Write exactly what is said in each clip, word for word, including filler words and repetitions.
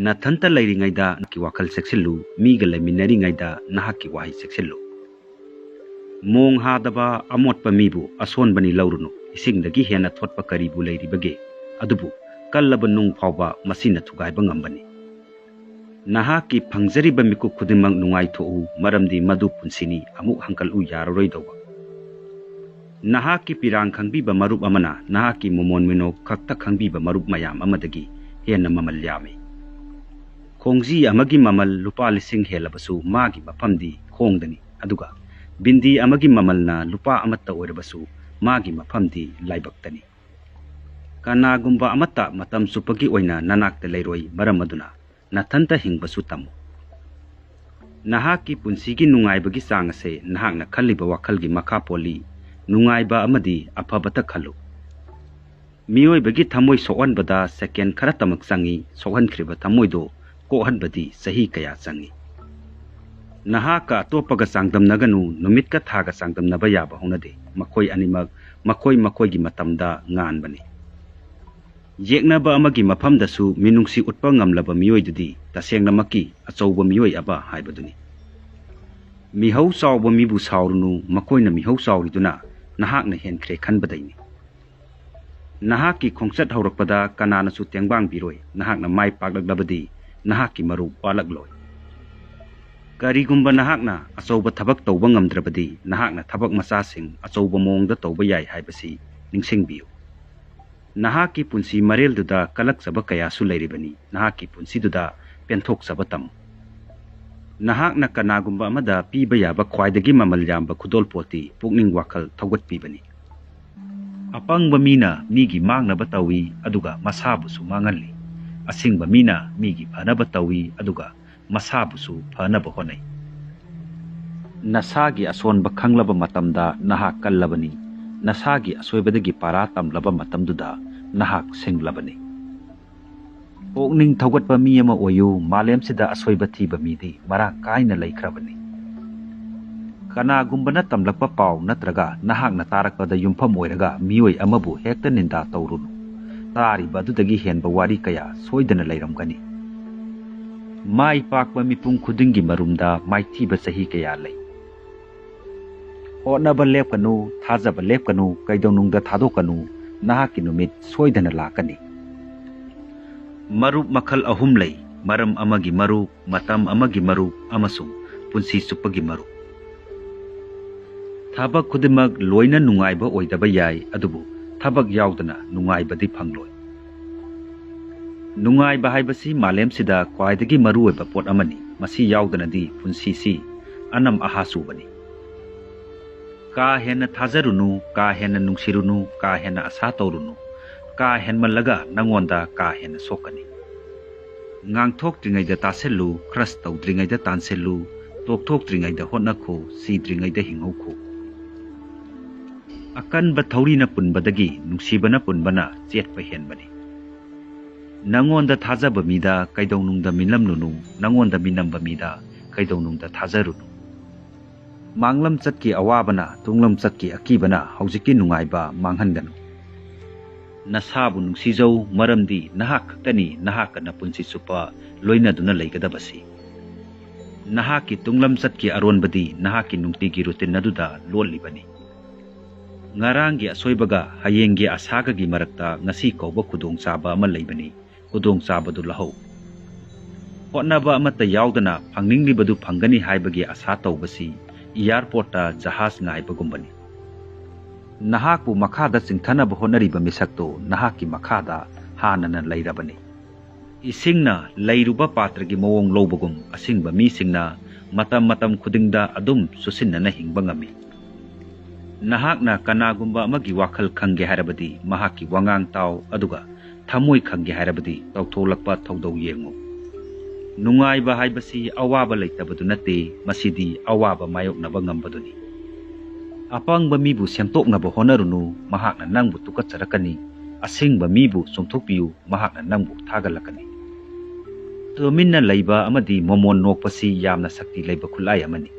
ꯅꯊꯟꯇ ꯂꯩꯔꯤꯉꯩꯗ ꯅꯍꯥꯛꯀꯤ ꯋꯥꯈꯜ ꯆꯦꯛꯁꯤꯜꯂꯨ, ꯃꯤꯒ ꯂꯩꯃꯤꯟꯅꯔꯤꯉꯩꯗ ꯅꯍꯥꯛꯀꯤ ꯋꯥꯍꯩ ꯆꯦꯛꯁꯤꯜꯂꯨ꯫ ꯃꯣꯡ ꯍꯥꯗꯕ ꯑꯃꯣꯠꯄ ꯃꯤꯕꯨ ꯑꯁꯣꯟꯕꯅꯤ ꯂꯧꯔꯨꯅꯨ, ꯏꯁꯤꯡꯗꯒꯤ ꯍꯦꯟꯅ ꯊꯣꯠꯄ ꯀꯔꯤꯕꯨ ꯂꯩꯔꯤꯕꯒꯦ? ꯑꯗꯨꯕꯨ ꯀꯜꯂꯕ ꯅꯨꯡ ꯐꯥꯎꯕ ꯃꯁꯤꯅ ꯊꯨꯒꯥꯏꯕ ꯉꯝꯕꯅꯤ꯫ ꯅꯍꯥꯛꯀꯤ ꯐꯪꯖꯔꯤꯕ ꯃꯤꯀꯨꯞ ꯈꯨꯗꯤꯡꯃꯛ ꯅꯨꯡꯉꯥꯏꯊꯣꯛꯎ, ꯃꯔꯝꯗꯤ ꯃꯗꯨ ꯄꯨꯟꯁꯤꯅꯤ, ꯑꯃꯨꯛ ꯍꯟꯀꯠꯂꯨ ꯌꯥꯔꯔꯣꯏꯗꯧꯕ꯫ ꯅꯍꯥꯛꯀꯤ ꯄꯤꯔꯥꯡ ꯈꯪꯕꯤꯕ ꯃꯔꯨꯞ ꯑꯃꯅ ꯅꯍꯥꯛꯀꯤ ꯃꯃꯣꯟ ꯃꯤꯅꯣꯛ ꯈꯛꯇ ꯈꯪꯕꯤꯕ ꯃꯔꯨꯞ ꯃꯌꯥꯝ ꯑꯃꯗꯒꯤ ꯍꯦꯟꯅ ꯃꯃꯜ ꯌꯥꯝꯃꯤ꯫ ꯈꯣꯡꯖꯤ ꯑꯃꯒꯤ ꯃꯃꯜ ꯂꯨꯄꯥ ꯂꯤꯁꯤꯡ ꯍꯦꯜꯂꯕꯁꯨ ꯃꯥꯒꯤ ꯃꯐꯝꯗꯤ ꯈꯣꯡꯗꯅꯤ, ꯑꯗꯨꯒ ꯕꯤꯟꯗꯤ ꯑꯃꯒꯤ ꯃꯃꯜꯅ ꯂꯨꯄꯥ ꯑꯃꯠꯇ ꯑꯣꯏꯔꯕꯁꯨ ꯃꯥꯒꯤ ꯃꯐꯝꯗꯤ ꯂꯥꯏꯕꯛꯇꯅꯤ꯫ ꯀꯅꯥꯒꯨꯝꯕ ꯑꯃꯠꯇ ꯃꯇꯝ ꯆꯨꯞꯄꯒꯤ ꯑꯣꯏꯅ ꯅꯅꯥꯛꯇ ꯂꯩꯔꯣꯏ, ꯃꯔꯝ ꯑꯗꯨꯅ ꯅꯊꯟꯇ ꯍꯤꯡꯕꯁꯨ ꯇꯝꯃꯨ꯫ ꯅꯍꯥꯛꯀꯤ ꯄꯨꯟꯁꯤꯒꯤ ꯅꯨꯡꯉꯥꯏꯕꯒꯤ ꯆꯥꯡ ꯑꯁꯦ ꯅꯍꯥꯛꯅ ꯈꯜꯂꯤꯕ ꯋꯥꯈꯜꯒꯤ ꯃꯈꯥ ꯄꯣꯜꯂꯤ꯫ ꯅꯨꯡꯉꯥꯏꯕ ꯑꯃꯗꯤ ꯑꯐꯕꯇ ꯈꯜꯂꯨ꯫ ꯃꯤꯑꯣꯏꯕꯒꯤ ꯊꯃꯣꯏ ꯁꯣꯛꯍꯟꯕꯗ ꯁꯦꯀꯦꯟ ꯈꯔꯇꯃꯛ ꯆꯪꯏ꯫ ꯁꯣꯛꯍꯟꯈ꯭ꯔꯤꯕ ꯊꯃꯣꯏꯗꯨ ꯀꯣꯛꯍꯟꯕꯗꯤ ꯆꯍꯤ ꯀꯌꯥ ꯆꯪꯏ꯫ ꯅꯍꯥꯛꯀ ꯑꯇꯣꯞꯄꯒ ꯆꯥꯡꯗꯝꯅꯒꯅꯨ, ꯅꯨꯃꯤꯠꯀ ꯊꯥꯒ ꯆꯥꯡꯗꯝꯅꯕ ꯌꯥꯕ ꯍꯧꯅꯗꯦ꯫ ꯃꯈꯣꯏ ꯑꯅꯤꯃꯛ ꯃꯈꯣꯏ ꯃꯈꯣꯏꯒꯤ ꯃꯇꯝꯗ ꯉꯥꯟꯕꯅꯤ꯫ ꯌꯦꯛꯅꯕ ꯑꯃꯒꯤ ꯃꯐꯝꯗꯁꯨ ꯃꯤꯅꯨꯡꯁꯤ ꯎꯠꯄ ꯉꯝꯂꯕ ꯃꯤꯑꯣꯏꯗꯨꯗꯤ ꯇꯁꯦꯡꯅꯃꯛꯀꯤ ꯑꯆꯧꯕ ꯃꯤꯑꯣꯏ ꯑꯃ ꯍꯥꯏꯕꯗꯨꯅꯤ꯫ ꯃꯤꯍꯧ ꯆꯥꯎꯕ ꯃꯤꯕꯨ ꯁꯥꯎꯔꯨꯅꯨ, ꯃꯈꯣꯏꯅ ꯃꯤꯍꯧ ꯆꯥꯎꯔꯤꯗꯨꯅ ꯅꯍꯥꯛꯅ ꯍꯦꯟꯈ꯭ꯔꯦ ꯈꯟꯕꯗꯩꯅꯤ꯫ ꯅꯍꯥꯛꯀꯤ ꯈꯣꯡꯆꯠ ꯍꯧꯔꯛꯄꯗ ꯀꯅꯥꯅꯁꯨ ꯇꯦꯡꯕꯥꯡꯕꯤꯔꯣꯏ꯫ ꯅꯍꯥꯛꯅ ꯃꯥꯏ ꯄꯥꯛꯂꯛꯂꯕꯗꯤ ꯅꯍꯥꯛꯀꯤ ꯃꯔꯨꯞ ꯋꯥꯠꯂꯛꯂꯣꯏ꯫ ꯀꯔꯤꯒꯨꯝꯕ ꯅꯍꯥꯛꯅ ꯑꯆꯧꯕ ꯊꯕꯛ ꯇꯧꯕ ꯉꯝꯗ꯭ꯔꯕꯗꯤ ꯅꯍꯥꯛꯅ ꯊꯕꯛ ꯃꯆꯥꯁꯤꯡ ꯑꯆꯧꯕ ꯃꯑꯣꯡꯗ ꯇꯧꯕ ꯌꯥꯏ ꯍꯥꯏꯕꯁꯤ ꯅꯤꯡꯁꯤꯡꯕꯤꯌꯨ꯫ ꯅꯍꯥꯛꯀꯤ ꯄꯨꯟꯁꯤ ꯃꯔꯦꯜꯗꯨꯗ ꯀꯂꯛꯆꯕ ꯀꯌꯥꯁꯨ ꯂꯩꯔꯤꯕꯅꯤ꯫ ꯅꯍꯥꯛꯀꯤ ꯄꯨꯟꯁꯤꯗꯨꯗ ꯄꯦꯟꯊꯣꯛꯆꯕ ꯇꯝꯃꯨ꯫ ꯅꯍꯥꯛꯅ ꯀꯅꯥꯒꯨꯝꯕ ꯑꯃꯗ ꯄꯤꯕ ꯌꯥꯕ ꯈ꯭ꯋꯥꯏꯗꯒꯤ ꯃꯃꯜ ꯌꯥꯝꯕ ꯈꯨꯗꯣꯜꯄꯣꯠꯇꯤ ꯄꯨꯛꯅꯤꯡ ꯋꯥꯈꯜ ꯊꯧꯒꯠꯄꯤꯕꯅꯤ꯫ ꯑꯄꯪꯕ ꯃꯤꯅ ꯃꯤꯒꯤ ꯃꯥꯡꯅꯕ ꯇꯧꯏ, ꯑꯗꯨꯒ ꯃꯁꯥꯕꯨꯁꯨ ꯃꯥꯡꯍꯜꯂꯤ꯫ ꯑꯁꯤꯡꯕ ꯃꯤꯅ ꯃꯤꯒꯤ ꯐꯅꯕ ꯇꯧꯏ, ꯑꯗꯨꯒ ꯃꯁꯥꯕꯨꯁꯨ ꯐꯅꯕ ꯍꯣꯠꯅꯩ꯫ ꯅꯁꯥꯒꯤ ꯑꯁꯣꯟꯕ ꯈꯪꯂꯕ ꯃꯇꯝꯗ ꯅꯍꯥꯛ ꯀꯜꯂꯕꯅꯤ꯫ ꯅꯁꯥꯒꯤ ꯑꯁꯣꯏꯕꯗꯒꯤ ꯄꯥꯔꯥ ꯇꯝꯂꯕ ꯃꯇꯝꯗꯨꯗ ꯅꯍꯥꯛ ꯁꯤꯡꯂꯕꯅꯤ꯫ ꯄꯨꯛꯅꯤꯡ ꯊꯧꯒꯠꯄ ꯃꯤ ꯑꯃ ꯑꯣꯏꯌꯨ꯫ ꯃꯥꯂꯦꯝꯁꯤꯗ ꯑꯁꯣꯏꯕ ꯊꯤꯕ ꯃꯤꯗꯤ ꯃꯔꯥꯡ ꯀꯥꯏꯅ ꯂꯩꯈ꯭ꯔꯕꯅꯤ꯫ ꯀꯅꯥꯒꯨꯝꯕꯅ ꯇꯝꯂꯛꯄ ꯄꯥꯎ ꯅꯠꯇ꯭ꯔꯒ ꯅꯍꯥꯛꯅ ꯇꯥꯔꯛꯄꯗ ꯌꯨꯝꯐꯝ ꯑꯣꯏꯔꯒ ꯃꯤꯑꯣꯏ ꯑꯃꯕꯨ ꯍꯦꯛꯇ ꯅꯤꯟꯗꯥ ꯇꯧꯔꯨꯅꯨ꯫ ꯇꯥꯔꯤꯕ ꯑꯗꯨꯗꯒꯤ ꯍꯦꯟꯕ ꯋꯥꯔꯤ ꯀꯌꯥ ꯁꯣꯏꯗꯅ ꯂꯩꯔꯝꯒꯅꯤ꯫ ꯃꯥꯏ ꯄꯥꯛꯄ ꯃꯤꯄꯨꯝ ꯈꯨꯗꯤꯡꯒꯤ ꯃꯔꯨꯝꯗ ꯃꯥꯏꯊꯤꯕ ꯆꯍꯤ ꯀꯌꯥ ꯂꯩ꯫ ꯍꯣꯠꯅꯕ ꯂꯦꯞꯀꯅꯨ, ꯊꯥꯖꯕ ꯂꯦꯞꯀꯅꯨ, ꯀꯩꯗꯧꯅꯨꯡꯗ ꯊꯥꯗꯣꯛꯀꯅꯨ, ꯅꯍꯥꯛꯀꯤ ꯅꯨꯃꯤꯠ ꯁꯣꯏꯗꯅ ꯂꯥꯛꯀꯅꯤ꯫ ꯃꯔꯨꯞ ꯃꯈꯜ ꯑꯍꯨꯝ ꯂꯩ: ꯃꯔꯝ ꯑꯃꯒꯤ ꯃꯔꯨꯞ, ꯃꯇꯝ ꯑꯃꯒꯤ ꯃꯔꯨꯞ, ꯑꯃꯁꯨꯡ ꯄꯨꯟꯁꯤ ꯆꯨꯞꯄꯒꯤ ꯃꯔꯨꯞ꯫ ꯊꯕꯛ ꯈꯨꯗꯤꯡꯃꯛ ꯂꯣꯏꯅ ꯅꯨꯡꯉꯥꯏꯕ ꯑꯣꯏꯗꯕ ꯌꯥꯏ, ꯑꯗꯨꯕꯨ ꯊꯕꯛ ꯌꯥꯎꯗꯅ ꯅꯨꯡꯉꯥꯏꯕꯗꯤ ꯐꯪꯂꯣꯏ꯫ ꯅꯨꯡꯉꯥꯏꯕ ꯍꯥꯏꯕꯁꯤ ꯃꯥꯂꯦꯝꯁꯤꯗ ꯈ꯭ꯋꯥꯏꯗꯒꯤ ꯃꯔꯨꯑꯣꯏꯕ ꯄꯣꯠ ꯑꯃꯅꯤ꯫ ꯃꯁꯤ ꯌꯥꯎꯗꯅꯗꯤ ꯄꯨꯟꯁꯤꯁꯤ ꯑꯅꯝ ꯑꯍꯥ ꯆꯨꯕꯅꯤ꯫ ꯀꯥ ꯍꯦꯟꯅ ꯊꯥꯖꯔꯨꯅꯨ, ꯀꯥ ꯍꯦꯟꯅ ꯅꯨꯡꯁꯤꯔꯨꯅꯨ, ꯀꯥ ꯍꯦꯟꯅ ꯑꯁꯥ ꯇꯧꯔꯨꯅꯨ꯫ ꯀꯥ ꯍꯦꯟꯃꯜꯂꯒ ꯅꯪꯉꯣꯟꯗ ꯀꯥ ꯍꯦꯟꯅ ꯁꯣꯛꯀꯅꯤ꯫ ꯉꯥꯡꯊꯣꯛꯇ꯭ꯔꯤꯉꯩꯗ ꯇꯥꯁꯤꯜꯂꯨ, crush ꯇꯧꯗ꯭ꯔꯤꯉꯩꯗ ꯇꯥꯟꯁꯤꯜꯂꯨ, ꯇꯣꯛꯊꯣꯛꯇ꯭ꯔꯤꯉꯩꯗ ꯍꯣꯠꯅꯈꯣ, ꯁꯤꯗ꯭ꯔꯤꯉꯩꯗ ꯍꯤꯡꯍꯧꯈꯣ꯫ ꯑꯀꯟꯕ ꯊꯧꯔꯤꯅ ꯄꯨꯟꯕꯗꯒꯤ ꯅꯨꯡꯁꯤꯕꯅ ꯄꯨꯟꯕꯅ ꯆꯦꯠꯄ ꯍꯦꯟꯕꯅꯤ꯫ ꯅꯪꯉꯣꯟꯗ ꯊꯥꯖꯕ ꯃꯤꯗ ꯀꯩꯗꯧꯅꯨꯡꯗ ꯃꯤꯅꯝꯂꯨꯅꯨ, ꯅꯪꯉꯣꯟꯗ ꯃꯤꯅꯝꯕ ꯃꯤꯗ ꯀꯩꯗꯧꯅꯨꯡꯗ ꯊꯥꯖꯔꯨꯅꯨ꯫ ꯃꯥꯡꯂꯝꯆꯠꯀꯤ ꯑꯋꯥꯕꯅ, ꯇꯨꯡꯂꯝꯆꯠꯀꯤ ꯑꯀꯤꯕꯅ ꯍꯧꯖꯤꯛꯀꯤ ꯅꯨꯡꯉꯥꯏꯕ ꯃꯥꯡꯍꯟꯒꯅꯨ꯫ ꯅꯁꯥꯕꯨ ꯅꯨꯡꯁꯤꯖꯧ, ꯃꯔꯝꯗꯤ ꯅꯍꯥꯛ ꯈꯛꯇꯅꯤ ꯅꯍꯥꯛꯀ ꯅꯄꯨꯟꯁꯤ ꯆꯨꯞꯄ ꯂꯣꯏꯅꯗꯨꯅ ꯂꯩꯒꯗꯕꯁꯤ꯫ ꯅꯍꯥꯛꯀꯤ ꯇꯨꯡꯂꯝꯆꯠꯀꯤ ꯑꯔꯣꯟꯕꯗꯤ ꯅꯍꯥꯛꯀꯤ ꯅꯨꯡꯇꯤꯒꯤ routine ꯑꯗꯨꯗ ꯂꯣꯠꯂꯤꯕꯅꯤ꯫ ꯉꯔꯥꯡꯒꯤ ꯑꯁꯣꯏꯕꯒ ꯍꯌꯦꯡꯒꯤ ꯑꯁꯥꯒꯒꯤ ꯃꯔꯛꯇ ꯉꯁꯤ ꯀꯧꯕ ꯈꯨꯗꯣꯡꯆꯥꯕ ꯑꯃ ꯂꯩꯕꯅꯤ꯫ ꯈꯨꯗꯣꯡꯆꯥꯕꯗꯨ ꯂꯧꯍꯧ꯫ ꯍꯣꯠꯅꯕ ꯑꯃꯠꯇ ꯌꯥꯎꯗꯅ ꯐꯪꯅꯤꯡꯂꯤꯕꯗꯨ ꯐꯪꯒꯅꯤ ꯍꯥꯏꯕꯒꯤ ꯑꯁꯥ ꯇꯧꯕꯁꯤ airportꯇ ꯖꯍꯥꯖ ꯉꯥꯏꯕꯒꯨꯝꯕꯅꯤ꯫ ꯅꯍꯥꯛꯄꯨ ꯃꯈꯥꯗ ꯆꯤꯡꯊꯅꯕ ꯍꯣꯠꯅꯔꯤꯕ ꯃꯤꯁꯛꯇꯨ ꯅꯍꯥꯛꯀꯤ ꯃꯈꯥꯗ ꯍꯥꯟꯅꯅ ꯂꯩꯔꯕꯅꯤ꯫ ꯏꯁꯤꯡꯅ ꯂꯩꯔꯨꯕ ꯄꯥꯇ꯭ꯔꯒꯤ ꯃꯑꯣꯡ ꯂꯧꯕꯒꯨꯝ, ꯑꯁꯤꯡꯕ ꯃꯤꯁꯤꯡꯅ ꯃꯇꯝ ꯃꯇꯝ ꯈꯨꯗꯤꯡꯗ ꯑꯗꯨꯝ ꯆꯨꯁꯤꯟꯅꯅ ꯍꯤꯡꯕ ꯉꯝꯃꯤ꯫ ꯅꯍꯥꯛꯅ ꯀꯅꯥꯒꯨꯝꯕ ꯑꯃꯒꯤ ꯋꯥꯈꯜ ꯈꯪꯒꯦ ꯍꯥꯏꯔꯕꯗꯤ ꯃꯍꯥꯛꯀꯤ ꯋꯥꯉꯥꯡ ꯇꯥꯎ, ꯑꯗꯨꯒ ꯊꯃꯣꯏ ꯈꯪꯒꯦ ꯍꯥꯏꯔꯕꯗꯤ ꯇꯧꯊꯣꯛꯂꯛꯄ ꯊꯧꯗꯧ ꯌꯦꯡꯉꯨ꯫ ꯅꯨꯡꯉꯥꯏꯕ ꯍꯥꯏꯕꯁꯤ ꯑꯋꯥꯕ ꯂꯩꯇꯕꯗꯨ ꯅꯠꯇꯦ, ꯃꯁꯤꯗꯤ ꯑꯋꯥꯕ ꯃꯥꯌꯣꯛꯅꯕ ꯉꯝꯕꯗꯨꯅꯤ꯫ ꯑꯄꯪꯕ ꯃꯤꯕꯨ ꯁꯦꯝꯗꯣꯛꯅꯕ ꯍꯣꯠꯅꯔꯨꯅꯨ, ꯃꯍꯥꯛꯅ ꯅꯪꯕꯨ ꯇꯨꯀꯠꯆꯔꯛꯀꯅꯤ꯫ ꯑꯁꯤꯡꯕ ꯃꯤꯕꯨ ꯆꯨꯝꯊꯣꯛꯄꯤꯌꯨ, ꯃꯍꯥꯛꯅ ꯅꯪꯕꯨ ꯊꯥꯒꯠꯂꯛꯀꯅꯤ꯫ ꯇꯨꯃꯤꯟꯅ ꯂꯩꯕ ꯑꯃꯗꯤ ꯃꯣꯃꯣꯟ ꯅꯣꯛꯄꯁꯤ ꯌꯥꯝꯅ ꯁꯛꯇꯤ ꯂꯩꯕ ꯈꯨꯠꯂꯥꯏ ꯑꯃꯅꯤ꯫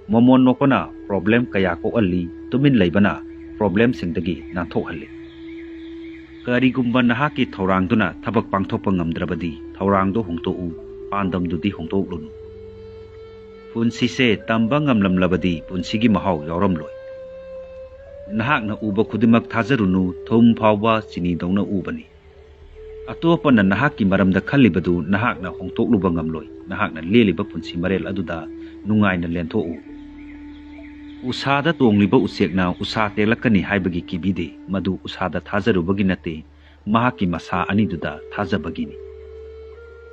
ꯃꯣꯃꯣꯟ ꯅꯣꯛꯄꯅ problem ꯀꯌꯥ ꯀꯣꯛꯍꯜꯂꯤ, ꯇꯨꯃꯤꯟ ꯂꯩꯕꯅ problemꯁꯤꯡꯗꯒꯤ ꯅꯥꯟꯊꯣꯛꯍꯜꯂꯤ꯫ ꯀꯔꯤꯒꯨꯝꯕ ꯅꯍꯥꯛꯀꯤ ꯊꯧꯔꯥꯡꯗꯨꯅ ꯊꯕꯛ ꯄꯥꯡꯊꯣꯛꯄ ꯉꯝꯗ꯭ꯔꯕꯗꯤ ꯊꯧꯔꯥꯡꯗꯨ ꯍꯣꯡꯗꯣꯛꯎ꯫ ꯄꯥꯟꯗꯝꯗꯨꯗꯤ ꯍꯣꯡꯗꯣꯛꯂꯨꯅꯨ꯫ ꯄꯨꯟꯁꯤꯁꯦ ꯇꯝꯕ ꯉꯝꯂꯝꯂꯕꯗꯤ ꯄꯨꯟꯁꯤꯒꯤ ꯃꯍꯥꯎ ꯌꯥꯎꯔꯝꯂꯣꯏ꯫ ꯅꯍꯥꯛꯅ ꯎꯕ ꯈꯨꯗꯤꯡꯃꯛ ꯊꯥꯖꯔꯨꯅꯨ, ꯊꯨꯝ ꯐꯥꯎꯕ ꯆꯤꯅꯤꯗꯧꯅ ꯎꯕꯅꯤ꯫ ꯑꯇꯣꯞꯄꯅ ꯅꯍꯥꯛꯀꯤ ꯃꯔꯝꯗ ꯈꯜꯂꯤꯕꯗꯨ ꯅꯍꯥꯛꯅ ꯍꯣꯡꯗꯣꯛꯂꯨꯕ ꯉꯝꯂꯣꯏ꯫ ꯅꯍꯥꯛꯅ ꯂꯦꯜꯂꯤꯕ ꯄꯨꯟꯁꯤ ꯃꯔꯦꯜ ꯑꯗꯨꯗ ꯅꯨꯡꯉꯥꯏꯅ ꯂꯦꯟꯊꯣꯛꯎ꯫ ꯎꯁꯥꯗ ꯇꯣꯡꯂꯤꯕ ꯎꯆꯦꯛꯅ ꯎꯁꯥ ꯇꯦꯛꯂꯛꯀꯅꯤ ꯍꯥꯏꯕꯒꯤ ꯀꯤꯕꯤꯗꯦ, ꯃꯗꯨ ꯎꯁꯥꯗ ꯊꯥꯖꯔꯨꯕꯒꯤ ꯅꯠꯇꯦ, ꯃꯍꯥꯛꯀꯤ ꯃꯁꯥ ꯑꯅꯤꯗꯨꯗ ꯊꯥꯖꯕꯒꯤꯅꯤ꯫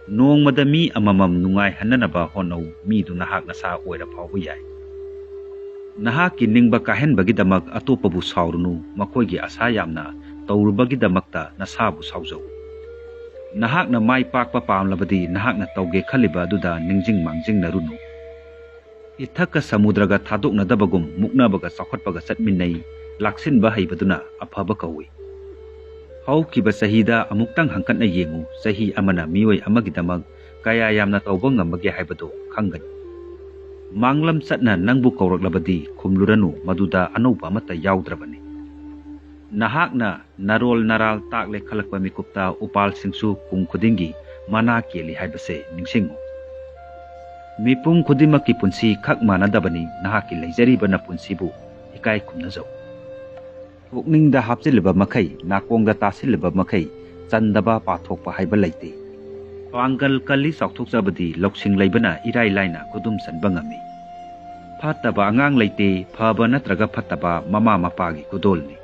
ꯅꯣꯡꯃꯗ ꯃꯤ ꯑꯃꯃꯝ ꯅꯨꯡꯉꯥꯏꯍꯟꯅꯅꯕ ꯍꯣꯠꯅꯧ, ꯃꯤꯗꯨ ꯅꯍꯥꯛ ꯅꯁꯥ ꯑꯣꯏꯔ ꯐꯥꯎꯕ ꯌꯥꯏ꯫ ꯅꯍꯥꯛꯀꯤ ꯅꯤꯡꯕ ꯀꯥꯏꯍꯟꯕꯒꯤꯗꯃꯛ ꯑꯇꯣꯞꯄꯕꯨ ꯁꯥꯎꯔꯨꯅꯨ, ꯃꯈꯣꯏꯒꯤ ꯑꯁꯥ ꯌꯥꯝꯅ ꯇꯧꯔꯨꯕꯒꯤꯗꯃꯛꯇ ꯅꯁꯥꯕꯨ ꯁꯥꯎꯖꯧ꯫ ꯅꯍꯥꯛꯅ ꯃꯥꯏ ꯄꯥꯛꯄ ꯄꯥꯝꯂꯕꯗꯤ ꯅꯍꯥꯛꯅ ꯇꯧꯒꯦ ꯈꯜꯂꯤꯕ ꯑꯗꯨꯗ ꯅꯤꯡꯁꯤꯡ ꯃꯥꯡꯖꯤꯡꯅꯔꯨꯅꯨ꯫ ꯏꯊꯛꯀ ꯁꯃꯨꯗ꯭ꯔꯒ ꯊꯥꯗꯣꯛꯅꯗꯕꯒꯨꯝ ꯃꯨꯛꯅꯕꯒ ꯆꯥꯎꯈꯠꯄꯒ ꯆꯠꯃꯤꯟꯅꯩ꯫ ꯂꯥꯛꯁꯤꯟꯕ ꯍꯩꯕꯗꯨꯅ ꯑꯐꯕ ꯀꯧꯏ꯫ ꯍꯧꯈꯤꯕ ꯆꯍꯤꯗ ꯑꯃꯨꯛꯇꯪ ꯍꯪꯀꯠꯅ ꯌꯦꯡꯉꯨ, ꯆꯍꯤ ꯑꯃꯅ ꯃꯤꯑꯣꯏ ꯑꯃꯒꯤꯗꯃꯛ ꯀꯌꯥ ꯌꯥꯝꯅ ꯇꯧꯕ ꯉꯝꯕꯒꯦ ꯍꯥꯏꯕꯗꯨ ꯈꯪꯒꯅꯤ꯫ ꯃꯥꯡꯂꯝ ꯆꯠꯅ ꯅꯪꯕꯨ ꯀꯧꯔꯛꯂꯕꯗꯤ ꯈꯨꯝꯂꯨꯔꯅꯨ, ꯃꯗꯨꯗ ꯑꯅꯧꯕ ꯑꯃꯠꯇ ꯌꯥꯎꯗ꯭ꯔꯕꯅꯤ꯫ ꯅꯍꯥꯛꯅ ꯅꯔꯣꯜ ꯅꯔꯥꯜ ꯇꯥꯛꯂꯦ ꯈꯜꯂꯛꯄ ꯃꯤꯀꯨꯞꯇ ꯎꯄꯥꯜꯁꯤꯡꯁꯨ ꯄꯨꯡ ꯈꯨꯗꯤꯡꯒꯤ ꯃꯅꯥ ꯀꯦꯜꯂꯤ ꯍꯥꯏꯕꯁꯦ ꯅꯤꯡꯁꯤꯡꯉꯨ꯫ ꯃꯤꯄꯨꯝ ꯈꯨꯗꯤꯡꯃꯛꯀꯤ ꯄꯨꯟꯁꯤ ꯈꯛ ꯃꯥꯟꯅꯗꯕꯅꯤ, ꯅꯍꯥꯛꯀꯤ ꯂꯩꯖꯔꯤꯕ ꯅꯄꯨꯟꯁꯤꯕꯨ ꯏꯀꯥꯏ ꯈꯨꯝꯅꯖꯧ꯫ ꯄꯨꯛꯅꯤꯡꯗ ꯍꯥꯞꯆꯤꯜꯂꯤꯕ ꯃꯈꯩ, ꯅꯥꯀꯣꯡꯗ ꯇꯥꯁꯤꯜꯂꯤꯕ ꯃꯈꯩ ꯆꯟꯗꯕ ꯄꯥꯊꯣꯛꯄ ꯍꯥꯏꯕ ꯂꯩꯇꯦ꯫ ꯄꯥꯡꯒꯜ ꯀꯜꯂꯤ ꯆꯥꯎꯊꯣꯛꯆꯕꯗꯤ ꯂꯧꯁꯤꯡ ꯂꯩꯕꯅ ꯏꯔꯥꯏ ꯂꯥꯏꯅ ꯈꯨꯗꯨꯝ ꯆꯟꯕ ꯉꯝꯃꯤ꯫ ꯐꯠꯇꯕ ꯑꯉꯥꯡ ꯂꯩꯇꯦ, ꯐꯕ ꯅꯠꯇ꯭ꯔꯒ ꯐꯠꯇꯕ ꯃꯃꯥ ꯃꯄꯥꯒꯤ ꯈꯨꯗꯣꯜꯅꯤ꯫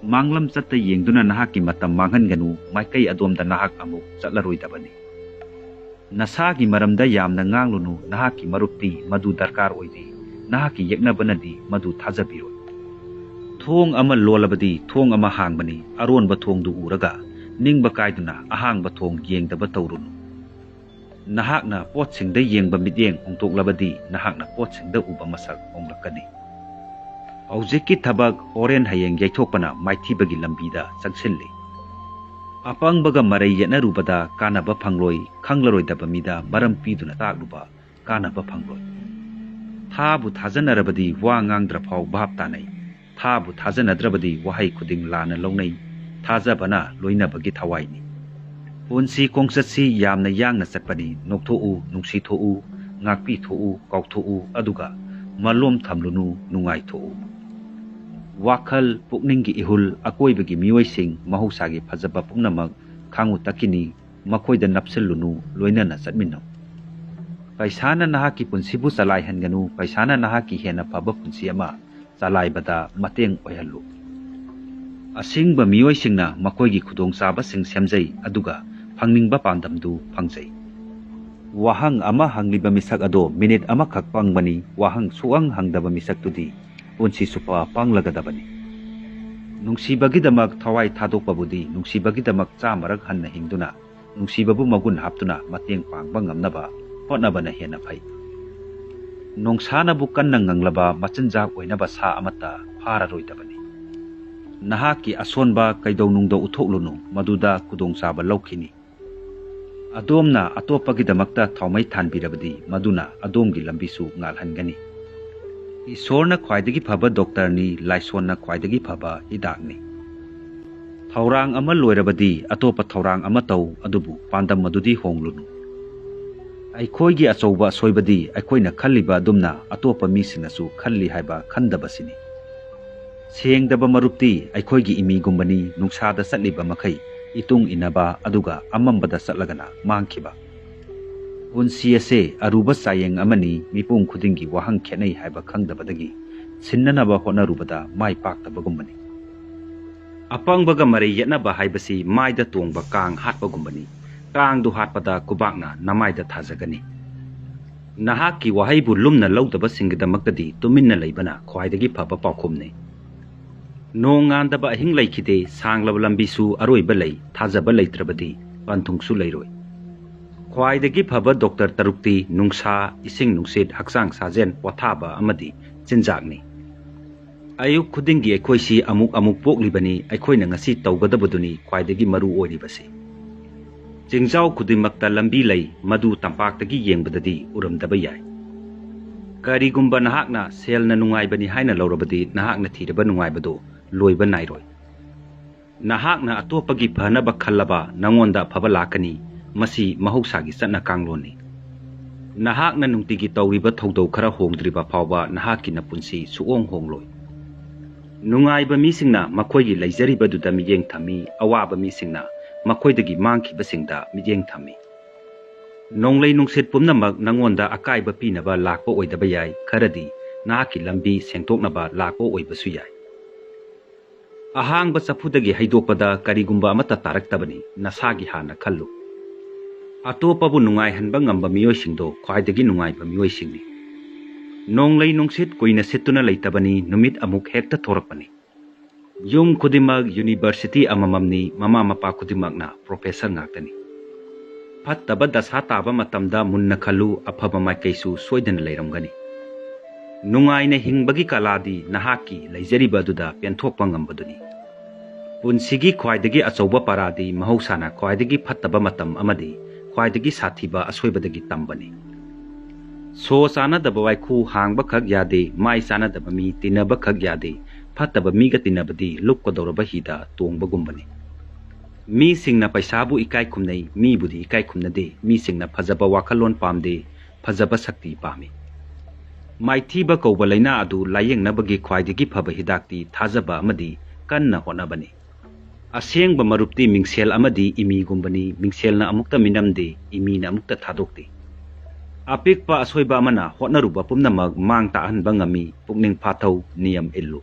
ꯃꯥꯡꯂꯝ ꯆꯠꯇ ꯌꯦꯡꯗꯨꯅ ꯅꯍꯥꯛꯀꯤ ꯃꯇꯝ ꯃꯥꯡꯍꯟꯒꯅꯨ, ꯃꯥꯏꯀꯩ ꯑꯗꯣꯝꯗ ꯅꯍꯥꯛ ꯑꯃꯨꯛ ꯆꯠꯂꯔꯣꯏꯗꯕꯅꯤ꯫ ꯅꯁꯥꯒꯤ ꯃꯔꯝꯗ ꯌꯥꯝꯅ ꯉꯥꯡꯂꯨꯅꯨ, ꯅꯍꯥꯛꯀꯤ ꯃꯔꯨꯞꯇꯤ ꯃꯗꯨ ꯗꯔꯀꯥꯔ ꯑꯣꯏꯗꯦ, ꯅꯍꯥꯛꯀꯤ ꯌꯦꯛꯅꯕꯅꯗꯤ ꯃꯗꯨ ꯊꯥꯖꯕꯤꯔꯣꯏ꯫ ꯊꯣꯡ ꯑꯃ ꯂꯣꯜꯂꯕꯗꯤ ꯊꯣꯡ ꯑꯃ ꯍꯥꯡꯕꯅꯤ, ꯑꯔꯣꯟꯕ ꯊꯣꯡꯗꯨ ꯎꯔꯒ ꯅꯤꯡꯕ ꯀꯥꯏꯗꯨꯅ ꯑꯍꯥꯡꯕ ꯊꯣꯡ ꯌꯦꯡꯗꯕ ꯇꯧꯔꯨꯅꯨ꯫ ꯅꯍꯥꯛꯅ ꯄꯣꯠꯁꯤꯡꯗ ꯌꯦꯡꯕ ꯃꯤꯠꯌꯦꯡ ꯍꯣꯡꯗꯣꯛꯂꯕꯗꯤ ꯅꯍꯥꯛꯅ ꯄꯣꯠꯁꯤꯡꯗ ꯎꯕ ꯃꯁꯛ ꯍꯣꯡꯂꯛꯀꯅꯤ꯫ ꯍꯧꯖꯤꯛꯀꯤ ꯊꯕꯛ ꯍꯣꯔꯦꯟ ꯍꯌꯦꯡ ꯌꯩꯊꯣꯛꯄꯅ ꯃꯥꯏꯊꯤꯕꯒꯤ ꯂꯝꯕꯤꯗ ꯆꯪꯁꯤꯜꯂꯤ꯫ ꯑꯄꯪꯕꯒ ꯃꯔꯩ ꯌꯦꯠꯅꯔꯨꯕꯗ ꯀꯥꯟꯅꯕ ꯐꯪꯂꯣꯏ, ꯈꯪꯂꯔꯣꯏꯗꯕ ꯃꯤꯗ ꯃꯔꯝ ꯄꯤꯗꯨꯅ ꯇꯥꯛꯂꯨꯕ ꯀꯥꯟꯅꯕ ꯐꯪꯂꯣꯏ꯫ ꯊꯥꯕꯨ ꯊꯥꯖꯅꯔꯕꯗꯤ ꯋꯥ ꯉꯥꯡꯗ꯭ꯔ ꯐꯥꯎ ꯚꯥꯞ ꯇꯥꯅꯩ, ꯊꯥꯕꯨ ꯊꯥꯖꯅꯗ꯭ꯔꯕꯗꯤ ꯋꯥꯍꯩ ꯈꯨꯗꯤꯡ ꯂꯥꯟꯅ ꯂꯧꯅꯩ꯫ ꯊꯥꯖꯕꯅ ꯂꯣꯏꯅꯕꯒꯤ ꯊꯋꯥꯏꯅꯤ꯫ ꯄꯨꯟꯁꯤ ꯈꯣꯡꯆꯠꯁꯤ ꯌꯥꯝꯅ ꯌꯥꯡꯅ ꯆꯠꯄꯅꯤ꯫ ꯅꯣꯛꯊꯣꯛꯎ, ꯅꯨꯡꯁꯤꯊꯣꯛꯎ, ꯉꯥꯛꯄꯤꯊꯣꯛꯎ, ꯀꯥꯎꯊꯣꯛꯎ, ꯑꯗꯨꯒ ꯃꯂꯣꯝ ꯊꯝꯂꯨꯅꯨ, ꯅꯨꯡꯉꯥꯏꯊꯣꯛꯎ꯫ ꯋꯥꯈꯜ, ꯄꯨꯛꯅꯤꯡꯒꯤ ꯏꯍꯨꯜ, ꯑꯀꯣꯏꯕꯒꯤ ꯃꯤꯑꯣꯏꯁꯤꯡ, ꯃꯍꯧꯁꯥꯒꯤ ꯐꯖꯕ ꯄꯨꯝꯅꯃꯛ ꯈꯥꯡꯉꯨ ꯇꯛꯈꯤꯅꯤ, ꯃꯈꯣꯏꯗ ꯅꯞꯁꯤꯜꯂꯨꯅꯨ, ꯂꯣꯏꯅꯅ ꯆꯠꯃꯤꯟꯅꯧ꯫ ꯄꯩꯁꯥꯅ ꯅꯍꯥꯛꯀꯤ ꯄꯨꯟꯁꯤꯕꯨ ꯆꯂꯥꯏꯍꯟꯒꯅꯨ, ꯄꯩꯁꯥꯅ ꯅꯍꯥꯛꯀꯤ ꯍꯦꯟꯅ ꯐꯕ ꯄꯨꯟꯁꯤ ꯑꯃ ꯆꯂꯥꯏꯕꯗ ꯃꯇꯦꯡ ꯑꯣꯏꯍꯜꯂꯨ꯫ ꯑꯁꯤꯡꯕ ꯃꯤꯑꯣꯏꯁꯤꯡꯅ ꯃꯈꯣꯏꯒꯤ ꯈꯨꯗꯣꯡꯆꯥꯕꯁꯤꯡ ꯁꯦꯝꯖꯩ, ꯑꯗꯨꯒ ꯐꯪꯅꯤꯡꯕ ꯄꯥꯟꯗꯝꯗꯨ ꯐꯪꯖꯩ꯫ ꯋꯥꯍꯪ ꯑꯃ ꯍꯪꯂꯤꯕ ꯃꯤꯁꯛ ꯑꯗꯣ ꯃꯤꯅꯤꯠ ꯑꯃꯈꯛ ꯄꯪꯕꯅꯤ, ꯋꯥꯍꯪ ꯁꯨꯛꯍꯪ ꯍꯪꯗꯕ ꯃꯤꯁꯛꯇꯨꯗꯤ ꯄꯨꯟꯁꯤ ꯆꯨꯞꯄ ꯄꯪꯂꯒꯗꯕꯅꯤ꯫ ꯅꯨꯡꯁꯤꯕꯒꯤꯗꯃꯛ ꯊꯋꯥꯏ ꯊꯥꯗꯣꯛꯄꯕꯨꯗꯤ ꯅꯨꯡꯁꯤꯕꯒꯤꯗꯃꯛ ꯆꯥꯝꯃꯔꯛ ꯍꯟꯅ ꯍꯤꯡꯗꯨꯅ ꯅꯨꯡꯁꯤꯕꯕꯨ ꯃꯒꯨꯟ ꯍꯥꯞꯇꯨꯅ ꯃꯇꯦꯡ ꯄꯥꯡꯕ ꯉꯝꯅꯕ ꯍꯣꯠꯅꯕꯅ ꯍꯦꯟꯅ ꯐꯩ꯫ ꯅꯣꯡꯁꯥꯅꯕꯨ ꯀꯟꯅ ꯉꯪꯂꯕ ꯃꯆꯤꯟꯖꯥꯛ ꯑꯣꯏꯅꯕ ꯁꯥ ꯑꯃꯠꯇ ꯐꯥꯔꯔꯣꯏꯗꯕꯅꯤ꯫ ꯅꯍꯥꯛꯀꯤ ꯑꯁꯣꯟꯕ ꯀꯩꯗꯧꯅꯨꯡꯗ ꯎꯠꯊꯣꯛꯂꯨꯅꯨ, ꯃꯗꯨꯗ ꯈꯨꯗꯣꯡꯆꯥꯕ ꯂꯧꯈꯤꯅꯤ꯫ ꯑꯗꯣꯝꯅ ꯑꯇꯣꯞꯄꯒꯤꯗꯃꯛꯇ ꯊꯥꯎꯃꯩ ꯊꯥꯟꯕꯤꯔꯕꯗꯤ ꯃꯗꯨꯅ ꯑꯗꯣꯝꯒꯤ ꯂꯝꯕꯤꯁꯨ ꯉꯥꯜꯍꯟꯒꯅꯤ꯫ ꯏꯁꯣꯔꯅ ꯈ꯭ꯋꯥꯏꯗꯒꯤ ꯐꯕ ꯗꯣꯛꯇꯔꯅꯤ, ꯂꯥꯏꯁꯣꯟꯅ ꯈ꯭ꯋꯥꯏꯗꯒꯤ ꯐꯕ ꯍꯤꯗꯥꯛꯅꯤ꯫ ꯊꯧꯔꯥꯡ ꯑꯃ ꯂꯣꯏꯔꯕꯗꯤ ꯑꯇꯣꯞꯄ ꯊꯧꯔꯥꯡ ꯑꯃ ꯇꯧ, ꯑꯗꯨꯕꯨ ꯄꯥꯟꯗꯝ ꯑꯗꯨꯗꯤ ꯍꯣꯡꯂꯨꯅꯨ꯫ ꯑꯩꯈꯣꯏꯒꯤ ꯑꯆꯧꯕ ꯑꯁꯣꯏꯕꯗꯤ ꯑꯩꯈꯣꯏꯅ ꯈꯜꯂꯤꯕ ꯑꯗꯨꯝꯅ ꯑꯇꯣꯞꯄ ꯃꯤꯁꯤꯡꯅꯁꯨ ꯈꯜꯂꯤ ꯍꯥꯏꯕ ꯈꯟꯗꯕꯁꯤꯅꯤ꯫ ꯁꯦꯡꯗꯕ ꯃꯔꯨꯞꯇꯤ ꯑꯩꯈꯣꯏꯒꯤ ꯏꯃꯤꯒꯨꯝꯕꯅꯤ, ꯅꯨꯡꯁꯥꯗ ꯆꯠꯂꯤꯕ ꯃꯈꯩ ꯏꯇꯨꯡ ꯏꯟꯅꯕ ꯑꯗꯨꯒ ꯑꯃꯝꯕꯗ ꯆꯠꯂꯒꯅ ꯃꯥꯡꯈꯤꯕ꯫ ꯄꯨꯟꯁꯤ ꯑꯁꯦ ꯑꯔꯨꯕ ꯆꯥꯌꯦꯡ ꯑꯃꯅꯤ, ꯃꯤꯄꯨꯝ ꯈꯨꯗꯤꯡꯒꯤ ꯋꯥꯍꯪ ꯈꯦꯠꯅꯩ ꯍꯥꯏꯕ ꯈꯪꯗꯕꯗꯒꯤ ꯁꯤꯟꯅꯅꯕ ꯍꯣꯠꯅꯔꯨꯕꯗ ꯃꯥꯏ ꯄꯥꯛꯇꯕꯒꯨꯝꯕꯅꯤ꯫ ꯑꯄꯪꯕꯒ ꯃꯔꯩ ꯌꯦꯠꯅꯕ ꯍꯥꯏꯕꯁꯤ ꯃꯥꯏꯗ ꯇꯣꯡꯕ ꯀꯥꯡ ꯍꯥꯠꯄꯒꯨꯝꯕꯅꯤ꯫ ꯀꯥꯡꯗꯨ ꯍꯥꯠꯄꯗ ꯈꯨꯕꯥꯛꯅ ꯅꯃꯥꯏꯗ ꯊꯥꯖꯒꯅꯤ꯫ ꯅꯍꯥꯛꯀꯤ ꯋꯥꯍꯩꯕꯨ ꯂꯨꯝꯅ ꯂꯧꯗꯕꯁꯤꯡꯒꯤꯗꯃꯛꯇꯗꯤ ꯇꯨꯃꯤꯟꯅ ꯂꯩꯕꯅ ꯈ꯭ꯋꯥꯏꯗꯒꯤ ꯐꯕ ꯄꯥꯎꯈꯨꯝꯅꯤ꯫ ꯅꯣꯡ ꯉꯥꯟꯗꯕ ꯑꯍꯤꯡ ꯂꯩꯈꯤꯗꯦ, ꯁꯥꯡꯂꯕ ꯂꯝꯕꯤꯁꯨ ꯑꯔꯣꯏꯕ ꯂꯩ, ꯊꯥꯖꯕ ꯂꯩꯇ꯭ꯔꯕꯗꯤ ꯄꯟꯊꯨꯡꯁꯨ ꯂꯩꯔꯣꯏ꯫ ꯈ꯭ꯋꯥꯏꯗꯒꯤ ꯐꯕ ꯗꯣꯛꯇꯔ ꯇꯔꯨꯛꯇꯤ ꯅꯨꯡꯁꯥ, ꯏꯁꯤꯡ ꯅꯨꯡꯁꯤꯠ, ꯍꯛꯆꯥꯡ ꯁꯥꯖꯦꯜ, ꯄꯣꯊꯥꯕ ꯑꯃꯗꯤ ꯆꯤꯟꯖꯥꯛꯅꯤ꯫ ꯑꯌꯨꯛ ꯈꯨꯗꯤꯡꯒꯤ ꯑꯩꯈꯣꯏꯁꯤ ꯑꯃꯨꯛ ꯑꯃꯨꯛ ꯄꯣꯛꯂꯤꯕꯅꯤ, ꯑꯩꯈꯣꯏꯅ ꯉꯁꯤ ꯇꯧꯒꯗꯕꯗꯨꯅꯤ ꯈ꯭ꯋꯥꯏꯗꯒꯤ ꯃꯔꯨ ꯑꯣꯏꯔꯤꯕꯁꯤ꯫ ꯆꯤꯡꯖꯥꯎ ꯈꯨꯗꯤꯡꯃꯛꯇ ꯂꯝꯕꯤ ꯂꯩ, ꯃꯗꯨ ꯇꯝꯄꯥꯛꯇꯒꯤ ꯌꯦꯡꯕꯗꯗꯤ ꯎꯔꯝꯗꯕ ꯌꯥꯏ꯫ ꯀꯔꯤꯒꯨꯝꯕ ꯅꯍꯥꯛꯅ ꯁꯦꯜꯅ ꯅꯨꯡꯉꯥꯏꯕꯅꯤ ꯍꯥꯏꯅ ꯂꯧꯔꯕꯗꯤ ꯅꯍꯥꯛꯅ ꯊꯤꯔꯕ ꯅꯨꯡꯉꯥꯏꯕꯗꯨ ꯂꯣꯏꯕ ꯅꯥꯏꯔꯣꯏ꯫ ꯅꯍꯥꯛꯅ ꯑꯇꯣꯞꯄꯒꯤ ꯐꯅꯕ ꯈꯜꯂꯕ ꯅꯉꯣꯟꯗ ꯑꯐꯕ ꯂꯥꯛꯀꯅꯤ꯫ ꯃꯁꯤ ꯃꯍꯧꯁꯥꯒꯤ ꯆꯠꯅ ꯀꯥꯡꯂꯣꯟꯅꯤ꯫ ꯅꯍꯥꯛꯅ ꯅꯨꯡꯇꯤꯒꯤ ꯇꯧꯔꯤꯕ ꯊꯧꯗꯧ ꯈꯔ ꯍꯣꯡꯗ꯭ꯔꯤꯕ ꯐꯥꯎꯕ ꯅꯍꯥꯛꯀꯤ ꯅꯄꯨꯟꯁꯤ ꯁꯨꯛꯍꯣꯡ ꯍꯣꯡꯂꯣꯏ꯫ ꯅꯨꯡꯉꯥꯏꯕ ꯃꯤꯁꯤꯡꯅ ꯃꯈꯣꯏꯒꯤ ꯂꯩꯖꯔꯤꯕꯗꯨꯗ ꯃꯤꯠꯌꯦꯡ ꯊꯝꯃꯤ, ꯑꯋꯥꯕ ꯃꯤꯁꯤꯡꯅ ꯃꯈꯣꯏꯗꯒꯤ ꯃꯥꯡꯈꯤꯕꯁꯤꯡꯗ ꯃꯤꯠꯌꯦꯡ ꯊꯝꯃꯤ꯫ ꯅꯣꯡꯂꯩ ꯅꯨꯡꯁꯤꯠ ꯄꯨꯝꯅꯃꯛ ꯅꯉꯣꯟꯗ ꯑꯀꯥꯏꯕ ꯄꯤꯅꯕ ꯂꯥꯛꯄ ꯑꯣꯏꯗꯕ ꯌꯥꯏ, ꯈꯔꯗꯤ ꯅꯍꯥꯛꯀꯤ ꯂꯝꯕꯤ ꯁꯦꯡꯗꯣꯛꯅꯕ ꯂꯥꯛꯄ ꯑꯣꯏꯕꯁꯨ ꯌꯥꯏ꯫ ꯑꯍꯥꯡꯕ ꯆꯐꯨꯗꯒꯤ ꯍꯩꯗꯣꯛꯄꯗ ꯀꯔꯤꯒꯨꯝꯕ ꯑꯃꯠꯇ ꯇꯥꯔꯛꯇꯕꯅꯤ, ꯅꯁꯥꯒꯤ ꯍꯥꯟꯅ ꯈꯜꯂꯨ꯫ ꯑꯇꯣꯞꯄꯕꯨ ꯅꯨꯡꯉꯥꯏꯍꯟꯕ ꯉꯝꯕ ꯃꯤꯑꯣꯏꯁꯤꯡꯗꯣ ꯈ꯭ꯋꯥꯏꯗꯒꯤ ꯅꯨꯡꯉꯥꯏꯕ ꯃꯤꯑꯣꯏꯁꯤꯡꯅꯤ꯫ ꯅꯣꯡꯂꯩ ꯅꯨꯡꯁꯤꯠ ꯀꯨꯏꯅ ꯁꯤꯠꯇꯨꯅ ꯂꯩꯇꯕꯅꯤ, ꯅꯨꯃꯤꯠ ꯑꯃꯨꯛ ꯍꯦꯛꯇ ꯊꯣꯔꯛꯄꯅꯤ꯫ ꯌꯨꯝ ꯈꯨꯗꯤꯡꯃꯛ ꯌꯨꯅꯤꯚꯔꯁꯤꯇꯤ ꯑꯃꯃꯝꯅꯤ, ꯃꯃꯥ ꯃꯄꯥ ꯈꯨꯗꯤꯡꯃꯛꯅ ꯄ꯭ꯔꯣꯐꯦꯁꯔ ꯉꯥꯛꯇꯅꯤ꯫ ꯐꯠꯇꯕ ꯗꯁꯥ ꯇꯥꯕ ꯃꯇꯝꯗ ꯃꯨꯟꯅ ꯈꯜꯂꯨ, ꯑꯐꯕ ꯃꯥꯏꯀꯩꯁꯨ ꯁꯣꯏꯗꯅ ꯂꯩꯔꯝꯒꯅꯤ꯫ ꯅꯨꯡꯉꯥꯏꯅ ꯍꯤꯡꯕꯒꯤ ꯀꯂꯥꯗꯤ ꯅꯍꯥꯛꯀꯤ ꯂꯩꯖꯔꯤꯕ ꯑꯗꯨꯗ ꯄꯦꯟꯊꯣꯛꯄ ꯉꯝꯕꯗꯨꯅꯤ꯫ ꯄꯨꯟꯁꯤꯒꯤ ꯈ꯭ꯋꯥꯏꯗꯒꯤ ꯑꯆꯧꯕ ꯄꯔꯥꯗꯤ ꯃꯍꯧꯁꯥꯅ ꯈ꯭ꯋꯥꯏꯗꯒꯤ ꯐꯠꯇꯕ ꯃꯇꯝ ꯑꯃꯗꯤ ꯈ꯭ꯋꯥꯏꯗꯒꯤ ꯁꯥꯊꯤꯕ ꯑꯁꯣꯏꯕꯗꯒꯤ ꯇꯝꯕꯅꯤ꯫ ꯁꯣ ꯆꯥꯅꯗꯕ ꯋꯥꯏꯈꯨ ꯍꯥꯡꯕꯈꯛ ꯌꯥꯗꯦ, ꯃꯥꯏ ꯆꯥꯅꯗꯕ ꯃꯤ ꯇꯤꯟꯅꯕꯈꯛ ꯌꯥꯗꯦ, ꯐꯠꯇꯕ ꯃꯤꯒ ꯇꯤꯟꯅꯕꯗꯤ ꯂꯨꯞꯀꯗꯧꯔꯕ ꯍꯤꯗ ꯇꯣꯡꯕꯒꯨꯝꯕꯅꯤ꯫ ꯃꯤꯁꯤꯡꯅ ꯄꯩꯁꯥꯕꯨ ꯏꯀꯥꯏ ꯈꯨꯝꯅꯩ, ꯃꯤꯕꯨꯗꯤ ꯏꯀꯥꯏ ꯈꯨꯝꯅꯗꯦ꯫ ꯃꯤꯁꯤꯡꯅ ꯐꯖꯕ ꯋꯥꯈꯜꯂꯣꯟ ꯄꯥꯝꯗꯦ, ꯐꯖꯕ ꯁꯛꯇꯤ ꯄꯥꯝꯃꯤ꯫ ꯃꯥꯏꯊꯤꯕ ꯀꯧꯕ ꯂꯥꯏꯅꯥ ꯑꯗꯨ ꯂꯥꯌꯦꯡꯅꯕꯒꯤ ꯈ꯭ꯋꯥꯏꯗꯒꯤ ꯐꯕ ꯍꯤꯗꯥꯛꯇꯤ ꯊꯥꯖꯕ ꯑꯃꯗꯤ ꯀꯟꯅ ꯍꯣꯠꯅꯕꯅꯤ꯫ ꯑꯁꯦꯡꯕ ꯃꯔꯨꯞꯇꯤ ꯃꯤꯡꯁꯦꯜ ꯑꯃꯗꯤ ꯏꯃꯤꯒꯨꯝꯕꯅꯤ, ꯃꯤꯡꯁꯦꯜꯅ ꯑꯃꯨꯛꯇ ꯃꯤꯅꯝꯗꯦ, ꯏꯃꯤꯅ ꯑꯃꯨꯛꯇ ꯊꯥꯗꯣꯛꯇꯦ꯫ ꯑꯄꯤꯛꯄ ꯑꯁꯣꯏꯕ ꯑꯃꯅ ꯍꯣꯠꯅꯔꯨꯕ ꯄꯨꯝꯅꯃꯛ ꯃꯥꯡ ꯇꯥꯛꯍꯟꯕ ꯉꯝꯃꯤ, ꯄꯨꯛꯅꯤꯡ ꯐꯥꯊꯧ, ꯅꯤꯌꯝ ꯏꯜꯂꯨ꯫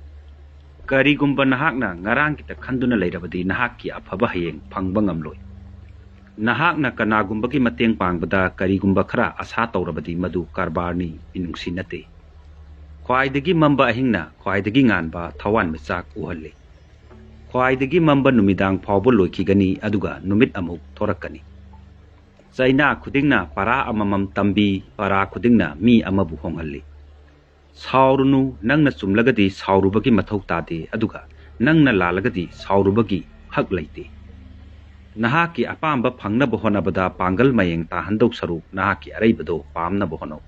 ꯀꯔꯤꯒꯨꯝꯕ ꯅꯍꯥꯛꯅ ꯉꯔꯥꯡꯒꯤꯇ ꯈꯟꯗꯨꯅ ꯂꯩꯔꯕꯗꯤ ꯅꯍꯥꯛꯀꯤ ꯑꯐꯕ ꯍꯌꯦꯡ ꯐꯪꯕ ꯉꯝꯂꯣꯏ꯫ ꯅꯍꯥꯛꯅ ꯀꯅꯥꯒꯨꯝꯕꯒꯤ ꯃꯇꯦꯡ ꯄꯥꯡꯕꯗ ꯀꯔꯤꯒꯨꯝꯕ ꯈꯔ ꯑꯁꯥ ꯇꯧꯔꯕꯗꯤ ꯃꯗꯨ ꯀꯔꯕꯥꯔꯅꯤ, ꯃꯤꯅꯨꯡꯁꯤ ꯅꯠꯇꯦ꯫ ꯈ꯭ꯋꯥꯏꯗꯒꯤ ꯃꯝꯕ ꯑꯍꯤꯡꯅ ꯈ꯭ꯋꯥꯏꯗꯒꯤ ꯉꯥꯟꯕ ꯊꯋꯥꯟꯃꯤꯆꯥꯛ ꯎꯍꯜꯂꯤ꯫ ꯈ꯭ꯋꯥꯏꯗꯒꯤ ꯃꯝꯕ ꯅꯨꯃꯤꯗꯥꯡ ꯐꯥꯎꯕ ꯂꯣꯏꯈꯤꯒꯅꯤ, ꯑꯗꯨꯒ ꯅꯨꯃꯤꯠ ꯑꯃꯨꯛ ꯊꯣꯔꯛꯀꯅꯤ꯫ ꯆꯩꯅꯥ ꯈꯨꯗꯤꯡꯅ ꯄꯔꯥ ꯑꯃꯃꯝ ꯇꯝꯕꯤ, ꯄꯔꯥ ꯈꯨꯗꯤꯡꯅ ꯃꯤ ꯑꯃꯕꯨ ꯍꯣꯡꯍꯜꯂꯤ꯫ ꯁꯥꯎꯔꯨꯅꯨ, ꯅꯪꯅ ꯆꯨꯝꯂꯒꯗꯤ ꯁꯥꯎꯔꯨꯕꯒꯤ ꯃꯊꯧ ꯇꯥꯗꯦ, ꯑꯗꯨꯒ ꯅꯪꯅ ꯂꯥꯜꯂꯒꯗꯤ ꯁꯥꯎꯔꯨꯕꯒꯤ ꯍꯛ ꯂꯩꯇꯦ꯫ ꯅꯍꯥꯛꯀꯤ ꯑꯄꯥꯝꯕ ꯐꯪꯅꯕ ꯍꯣꯠꯅꯕꯗ ꯄꯥꯡꯒꯜ ꯃꯌꯦꯡ ꯇꯥꯍꯟꯗꯧ ꯁꯔꯨꯛ ꯅꯍꯥꯛꯀꯤ ꯑꯔꯩꯕꯗꯣ ꯄꯥꯝꯅꯕ ꯍꯣꯠꯅꯧ꯫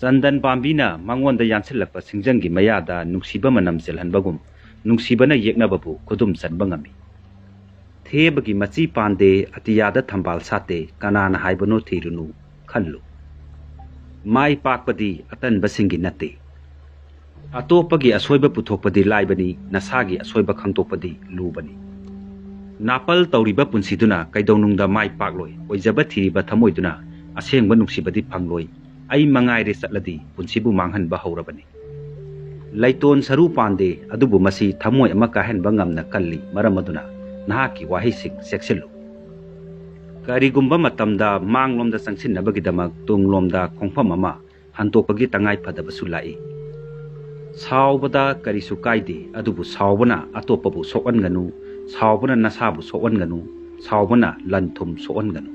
ꯆꯟꯗꯟ ꯄꯥꯝꯕꯤꯅ ꯃꯉꯣꯟꯗ ꯌꯥꯟꯁꯤꯜꯂꯛꯄ ꯁꯤꯡꯖꯪꯒꯤ ꯃꯌꯥꯗ ꯅꯨꯡꯁꯤꯕ ꯃꯅꯝ ꯆꯦꯜꯍꯟꯕꯒꯨꯝ, ꯅꯨꯡꯁꯤꯕꯅ ꯌꯦꯛꯅꯕꯕꯨ ꯈꯨꯗꯨꯝ ꯆꯟꯕ ꯉꯝꯃꯤ꯫ ꯊꯦꯕꯒꯤ ꯃꯆꯤ ꯄꯥꯟꯗꯦ, ꯑꯇꯤꯌꯥꯗ ꯊꯝꯕꯥꯜ ꯁꯥꯠꯇꯦ, ꯀꯅꯥꯅ ꯍꯥꯏꯕꯅꯣ ꯊꯤꯔꯨꯅꯨ, ꯈꯜꯂꯨ꯫ ꯃꯥꯏ ꯄꯥꯛꯄꯗꯤ ꯑꯇꯟꯕꯁꯤꯡꯒꯤ ꯅꯠꯇꯦ꯫ ꯑꯇꯣꯞꯄꯒꯤ ꯑꯁꯣꯏꯕ ꯄꯨꯊꯣꯛꯄꯗꯤ ꯂꯥꯏꯕꯅꯤ, ꯅꯁꯥꯒꯤ ꯑꯁꯣꯏꯕ ꯈꯪꯗꯣꯛꯄꯗꯤ ꯂꯨꯕꯅꯤ꯫ ꯅꯥꯄꯜ ꯇꯧꯔꯤꯕ ꯄꯨꯟꯁꯤꯗꯨꯅ ꯀꯩꯗꯧꯅꯨꯡꯗ ꯃꯥꯏ ꯄꯥꯛꯂꯣꯏ꯫ ꯑꯣꯏꯖꯕ ꯊꯤꯔꯤꯕ ꯊꯃꯣꯏꯗꯨꯅ ꯑꯁꯦꯡꯕ ꯅꯨꯡꯁꯤꯕꯗꯤ ꯐꯪꯂꯣꯏ꯫ ꯑꯩ ꯃꯉꯥꯏꯔꯦ ꯆꯠꯂꯗꯤ ꯄꯨꯟꯁꯤꯕꯨ ꯃꯥꯡꯍꯟꯕ ꯍꯧꯔꯕꯅꯤ꯫ ꯂꯩꯇꯣꯟ ꯁꯔꯨ ꯄꯥꯟꯗꯦ, ꯑꯗꯨꯕꯨ ꯃꯁꯤ ꯊꯃꯣꯏ ꯑꯃ ꯀꯥꯏꯍꯟꯕ ꯉꯝꯅ ꯀꯜꯂꯤ꯫ ꯃꯔꯝ ꯑꯗꯨꯅ ꯅꯍꯥꯛꯀꯤ ꯋꯥꯍꯩꯁꯤꯡ ꯆꯦꯛꯁꯤꯜꯂꯨ꯫ ꯀꯔꯤꯒꯨꯝꯕ ꯃꯇꯝꯗ ꯃꯥꯡꯂꯣꯝꯗ ꯆꯪꯁꯤꯟꯅꯕꯒꯤꯗꯃꯛ ꯇꯨꯡꯂꯣꯝꯗ ꯈꯣꯡꯐꯝ ꯑꯃ ꯍꯟꯗꯣꯛꯄꯒꯤ ꯇꯉꯥꯏ ꯐꯗꯕꯁꯨ ꯂꯥꯛꯏ꯫ ꯁꯥꯎꯕꯗ ꯀꯔꯤꯁꯨ ꯀꯥꯏꯗꯦ, ꯑꯗꯨꯕꯨ ꯁꯥꯎꯕꯅ ꯑꯇꯣꯞꯄꯕꯨ ꯁꯣꯛꯍꯟꯒꯅꯨ, ꯁꯥꯎꯕꯅ ꯅꯁꯥꯕꯨ ꯁꯣꯛꯍꯟꯒꯅꯨ, ꯁꯥꯎꯕꯅ ꯂꯟ ꯊꯨꯝ ꯁꯣꯛꯍꯟꯒꯅꯨ꯫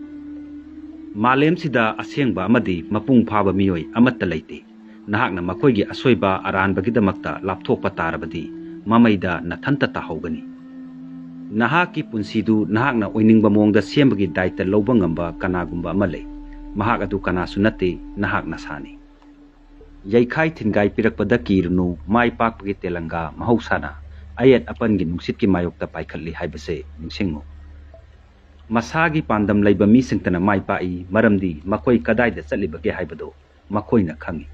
ꯃꯥꯂꯦꯝꯁꯤꯗ ꯑꯁꯦꯡꯕ ꯑꯃꯗꯤ ꯃꯄꯨꯡ ꯐꯥꯕ ꯃꯤꯑꯣꯏ ꯑꯃꯠꯇ ꯂꯩꯇꯦ꯫ ꯅꯍꯥꯛꯅ ꯃꯈꯣꯏꯒꯤ ꯑꯁꯣꯏꯕ ꯑꯔꯥꯟꯕꯒꯤꯗꯃꯛꯇ ꯂꯥꯞꯊꯣꯛꯄ ꯇꯥꯔꯕꯗꯤ, ꯃꯃꯩꯗ ꯅꯊꯟꯇ ꯇꯥꯍꯧꯒꯅꯤ꯫ ꯅꯍꯥꯛꯀꯤ ꯄꯨꯟꯁꯤꯗꯨ ꯅꯍꯥꯛꯅ ꯑꯣꯏꯅꯤꯡꯕ ꯃꯑꯣꯡꯗ ꯁꯦꯝꯕꯒꯤ ꯗꯥꯏꯇ ꯂꯧꯕ ꯉꯝꯕ ꯀꯅꯥꯒꯨꯝꯕ ꯑꯃ ꯂꯩ꯫ ꯃꯍꯥꯛ ꯑꯗꯨ ꯀꯅꯥꯁꯨ ꯅꯠꯇꯦ, ꯅꯍꯥꯛ ꯅꯁꯥꯅꯤ꯫ ꯌꯩꯈꯥꯏ ꯊꯤꯟꯒꯥꯏ ꯄꯤꯔꯛꯄꯗ ꯀꯤꯔꯨꯅꯨ, ꯃꯥꯏ ꯄꯥꯛꯄꯒꯤ ꯇꯦꯂꯪꯒꯥ ꯃꯍꯧꯁꯥꯅ ꯑꯌꯦꯠ ꯑꯄꯟꯒꯤ ꯅꯨꯡꯁꯤꯠꯀꯤ ꯃꯥꯌꯣꯛꯇ ꯄꯥꯏꯈꯠꯂꯤ ꯍꯥꯏꯕꯁꯦ ꯅꯤꯡꯁꯤꯡꯉꯨ꯫ ꯃꯁꯥꯒꯤ ꯄꯥꯟꯗꯝ ꯂꯩꯕ ꯃꯤꯁꯤꯡꯇꯅ ꯃꯥꯏ ꯄꯥꯛꯏ, ꯃꯔꯝꯗꯤ ꯃꯈꯣꯏ ꯀꯗꯥꯏꯗ ꯆꯠꯂꯤꯕꯒꯦ ꯍꯥꯏꯕꯗꯨ ꯃꯈꯣꯏꯅ ꯈꯪꯏ꯫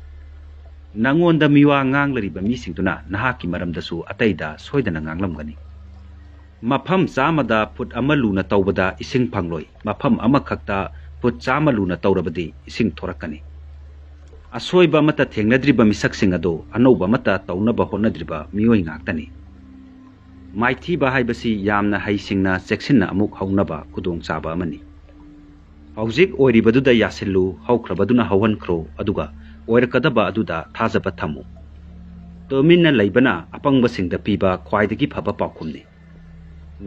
ꯅꯉꯣꯟꯗ ꯃꯤꯋꯥ ꯉꯥꯡꯂꯔꯤꯕ ꯃꯤꯁꯤꯡꯗꯨꯅ ꯅꯍꯥꯛꯀꯤ ꯃꯔꯝꯗꯁꯨ ꯑꯇꯩꯗ ꯁꯣꯏꯗꯅ ꯉꯥꯡꯂꯝꯒꯅꯤ꯫ ꯃꯐꯝ ꯆꯥꯝꯃꯗ ꯐꯨꯠ ꯑꯃ ꯂꯨꯅ ꯇꯧꯕꯗ ꯏꯁꯤꯡ ꯐꯪꯂꯣꯏ, ꯃꯐꯝ ꯑꯃꯈꯛꯇ ꯐꯨꯠ ꯆꯥꯝꯃ ꯂꯨꯅ ꯇꯧꯔꯕꯗꯤ ꯏꯁꯤꯡ ꯊꯣꯔꯛꯀꯅꯤ꯫ ꯑꯁꯣꯏꯕ ꯑꯃꯠꯇ ꯊꯦꯡꯅꯗ꯭ꯔꯤꯕ ꯃꯤꯁꯛꯁꯤꯡ ꯑꯗꯨ ꯑꯅꯧꯕ ꯑꯃꯠꯇ ꯇꯧꯅꯕ ꯍꯣꯠꯅꯗ꯭ꯔꯤꯕ ꯃꯤꯑꯣꯏ ꯉꯥꯛꯇꯅꯤ꯫ ꯃꯥꯏꯊꯤꯕ ꯍꯥꯏꯕꯁꯤ ꯌꯥꯝꯅ ꯍꯩꯁꯤꯡꯅ ꯆꯦꯛꯁꯤꯟꯅ ꯑꯃꯨꯛ ꯍꯧꯅꯕ ꯈꯨꯗꯣꯡꯆꯥꯕ ꯑꯃꯅꯤ꯫ ꯍꯧꯖꯤꯛ ꯑꯣꯏꯔꯤꯕꯗꯨꯗ ꯌꯥꯁꯤꯜꯂꯨ, ꯍꯧꯈ꯭ꯔꯕꯗꯨꯅ ꯍꯧꯍꯟꯈ꯭ꯔꯣ, ꯑꯗꯨꯒ ꯑꯣꯏꯔꯛꯀꯗꯕ ꯑꯗꯨꯗ ꯊꯥꯖꯕ ꯊꯝꯃꯨ꯫ ꯇꯨꯃꯤꯟꯅ ꯂꯩꯕꯅ ꯑꯄꯪꯕꯁꯤꯡꯗ ꯄꯤꯕ ꯈ꯭ꯋꯥꯏꯗꯒꯤ ꯐꯕ ꯄꯥꯎꯈꯨꯝꯅꯤ꯫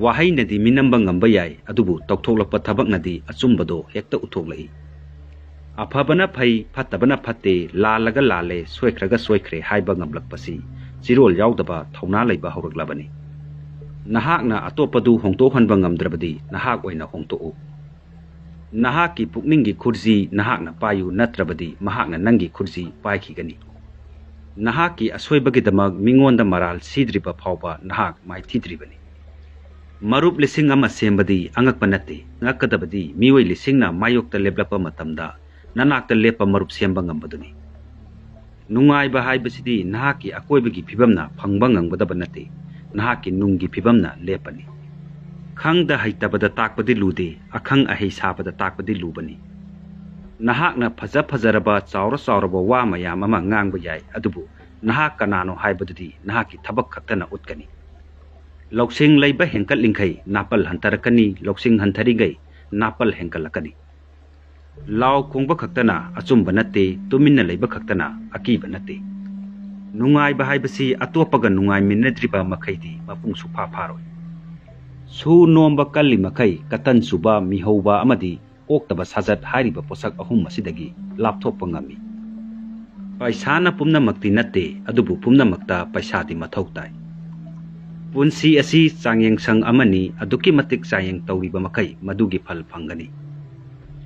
ꯋꯥꯍꯩꯅꯗꯤ ꯃꯤꯅꯝꯕ ꯉꯝꯕ ꯌꯥꯏ, ꯑꯗꯨꯕꯨ ꯇꯧꯊꯣꯛꯂꯛꯄ ꯊꯕꯛꯅꯗꯤ ꯑꯆꯨꯝꯕꯗꯣ ꯍꯦꯛꯇ ꯎꯠꯊꯣꯛꯂꯛꯏ꯫ ꯑꯐꯕꯅ ꯐꯩ, ꯐꯠꯇꯕꯅ ꯐꯠꯇꯦ, ꯂꯥꯜꯂꯒ ꯂꯥꯜꯂꯦ, ꯁꯣꯏꯈ꯭ꯔꯒ ꯁꯣꯏꯈ꯭ꯔꯦ ꯍꯥꯏꯕ ꯉꯝꯂꯛꯄꯁꯤ ꯆꯤꯔꯣꯜ ꯌꯥꯎꯗꯕ ꯊꯧꯅꯥ ꯂꯩꯕ ꯍꯧꯔꯛꯂꯕꯅꯤ꯫ ꯅꯍꯥꯛꯅ ꯑꯇꯣꯞꯄꯗꯨ ꯍꯣꯡꯗꯣꯛꯍꯟꯕ ꯉꯝꯗ꯭ꯔꯕꯗꯤ ꯅꯍꯥꯛ ꯑꯣꯏꯅ ꯍꯣꯡꯗꯣꯛꯎ꯫ ꯅꯍꯥꯛꯀꯤ ꯄꯨꯛꯅꯤꯡꯒꯤ ꯈꯨꯔꯖꯤ ꯅꯍꯥꯛꯅ ꯄꯥꯏꯌꯨ, ꯅꯠꯇ꯭ꯔꯕꯗꯤ ꯃꯍꯥꯛꯅ ꯅꯪꯒꯤ ꯈꯨꯔꯖꯤ ꯄꯥꯏꯈꯤꯒꯅꯤ꯫ ꯅꯍꯥꯛꯀꯤ ꯑꯁꯣꯏꯕꯒꯤꯗꯃꯛ ꯃꯤꯉꯣꯟꯗ ꯃꯔꯥꯜ ꯁꯤꯗ꯭ꯔꯤꯕ ꯐꯥꯎꯕ ꯅꯍꯥꯛ ꯃꯥꯏꯊꯤꯗ꯭ꯔꯤꯕꯅꯤ꯫ ꯃꯔꯨꯞ ꯂꯤꯁꯤꯡ ꯑꯃ ꯁꯦꯝꯕꯗꯤ ꯑꯉꯛꯄ ꯅꯠꯇꯦ꯫ ꯉꯛꯀꯗꯕꯗꯤ ꯃꯤꯑꯣꯏ ꯂꯤꯁꯤꯡꯅ ꯃꯥꯌꯣꯛꯇ ꯂꯦꯞꯂꯛꯄ ꯃꯇꯝꯗ ꯅꯅꯥꯛꯇ ꯂꯦꯞꯄ ꯃꯔꯨꯞ ꯁꯦꯝꯕ ꯉꯝꯕꯗꯨꯅꯤ꯫ ꯅꯨꯡꯉꯥꯏꯕ ꯍꯥꯏꯕꯁꯤꯗꯤ ꯅꯍꯥꯛꯀꯤ ꯑꯀꯣꯏꯕꯒꯤ ꯐꯤꯕꯝꯅ ꯐꯪꯕ ꯉꯝꯒꯗꯕ ꯅꯠꯇꯦ, ꯅꯍꯥꯛꯀꯤ ꯅꯨꯡꯒꯤ ꯐꯤꯕꯝꯅ ꯂꯦꯞꯄꯅꯤ꯫ ꯈꯪꯗ ꯍꯩꯇꯕꯗ ꯇꯥꯛꯄꯗꯤ ꯂꯨꯗꯦ, ꯑꯈꯪ ꯑꯍꯩ ꯁꯥꯕꯗ ꯇꯥꯛꯄꯗꯤ ꯂꯨꯕꯅꯤ꯫ ꯅꯍꯥꯛꯅ ꯐꯖ ꯐꯖꯔꯕ, ꯆꯥꯎꯔ ꯆꯥꯎꯔꯕ ꯋꯥ ꯃꯌꯥꯝ ꯑꯃ ꯉꯥꯡꯕ ꯌꯥꯏ, ꯑꯗꯨꯕꯨ ꯅꯍꯥꯛ ꯀꯅꯥꯅꯣ ꯍꯥꯏꯕꯗꯨꯗꯤ ꯅꯍꯥꯛꯀꯤ ꯊꯕꯛ ꯈꯛꯇꯅ ꯎꯠꯀꯅꯤ꯫ ꯂꯧꯁꯤꯡ ꯂꯩꯕ ꯍꯦꯟꯀꯠꯂꯤꯡꯈꯩ ꯅꯥꯄꯜ ꯍꯟꯊꯔꯛꯀꯅꯤ, ꯂꯧꯁꯤꯡ ꯍꯟꯊꯔꯤꯈꯩ ꯅꯥꯄꯜ ꯍꯦꯟꯒꯠꯂꯛꯀꯅꯤ꯫ ꯂꯥꯎ ꯈꯣꯡꯕ ꯈꯛꯇꯅ ꯑꯆꯨꯝꯕ ꯅꯠꯇꯦ, ꯇꯨꯃꯤꯟꯅ ꯂꯩꯕ ꯈꯛꯇꯅ ꯑꯀꯤꯕ ꯅꯠꯇꯦ꯫ ꯅꯨꯡꯉꯥꯏꯕ ꯍꯥꯏꯕꯁꯤ ꯑꯇꯣꯞꯄꯒ ꯅꯨꯡꯉꯥꯏꯃꯤꯟꯅꯗ꯭ꯔꯤꯕ ꯃꯈꯩꯗꯤ ꯃꯄꯨꯡ ꯁꯨꯐꯥ ꯐꯥꯔꯣꯏ꯫ ꯁꯨ ꯅꯣꯝꯕ ꯀꯜꯂꯤ ꯃꯈꯩ ꯀꯇꯟ ꯁꯨꯕ, ꯃꯤꯍꯧꯕ ꯑꯃꯗꯤ ꯀꯣꯛꯇꯕ ꯁꯥꯖꯠ ꯍꯥꯏꯔꯤꯕ ꯄꯣꯠꯁꯛ ꯑꯍꯨꯝ ꯑꯁꯤꯗꯒꯤ ꯂꯥꯞꯊꯣꯛꯄ ꯉꯝꯃꯤ꯫ ꯄꯩꯁꯥꯅ ꯄꯨꯝꯅꯃꯛꯇꯤ ꯅꯠꯇꯦ, ꯑꯗꯨꯕꯨ ꯄꯨꯝꯅꯃꯛꯇ ꯄꯩꯁꯥꯗꯤ ꯃꯊꯧ ꯇꯥꯏ꯫ ꯄꯨꯟꯁꯤ ꯑꯁꯤ ꯆꯥꯡꯌꯦꯡꯁꯪ ꯑꯃꯅꯤ, ꯑꯗꯨꯛꯀꯤ ꯃꯇꯤꯛ ꯆꯥꯡꯌꯦꯡ ꯇꯧꯔꯤꯕ ꯃꯈꯩ ꯃꯗꯨꯒꯤ ꯐꯜ ꯐꯪꯒꯅꯤ꯫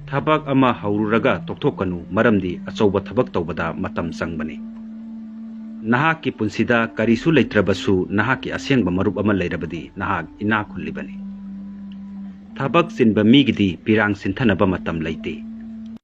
ꯊꯕꯛ ꯑꯃ ꯍꯧꯔꯨꯔꯒ ꯇꯣꯛꯊꯣꯛꯀꯅꯨ, ꯃꯔꯝꯗꯤ ꯑꯆꯧꯕ ꯊꯕꯛ ꯇꯧꯕꯗ ꯃꯇꯝ ꯆꯪꯕꯅꯤ꯫ ꯅꯍꯥꯛꯀꯤ ꯄꯨꯟꯁꯤꯗ ꯀꯔꯤꯁꯨ ꯂꯩꯇ꯭ꯔꯕꯁꯨ ꯅꯍꯥꯛꯀꯤ ꯑꯁꯦꯡꯕ ꯃꯔꯨꯞ ꯑꯃ ꯂꯩꯔꯕꯗꯤ ꯅꯍꯥꯛ ꯏꯅꯥꯛ ꯈꯨꯜꯂꯤꯕꯅꯤ꯫ ꯊꯕꯛ ꯆꯤꯟꯕ ꯃꯤꯒꯤꯗꯤ ꯄꯤꯔꯥꯡ ꯁꯤꯟꯊꯅꯕ ꯃꯇꯝ ꯂꯩꯇꯦ꯫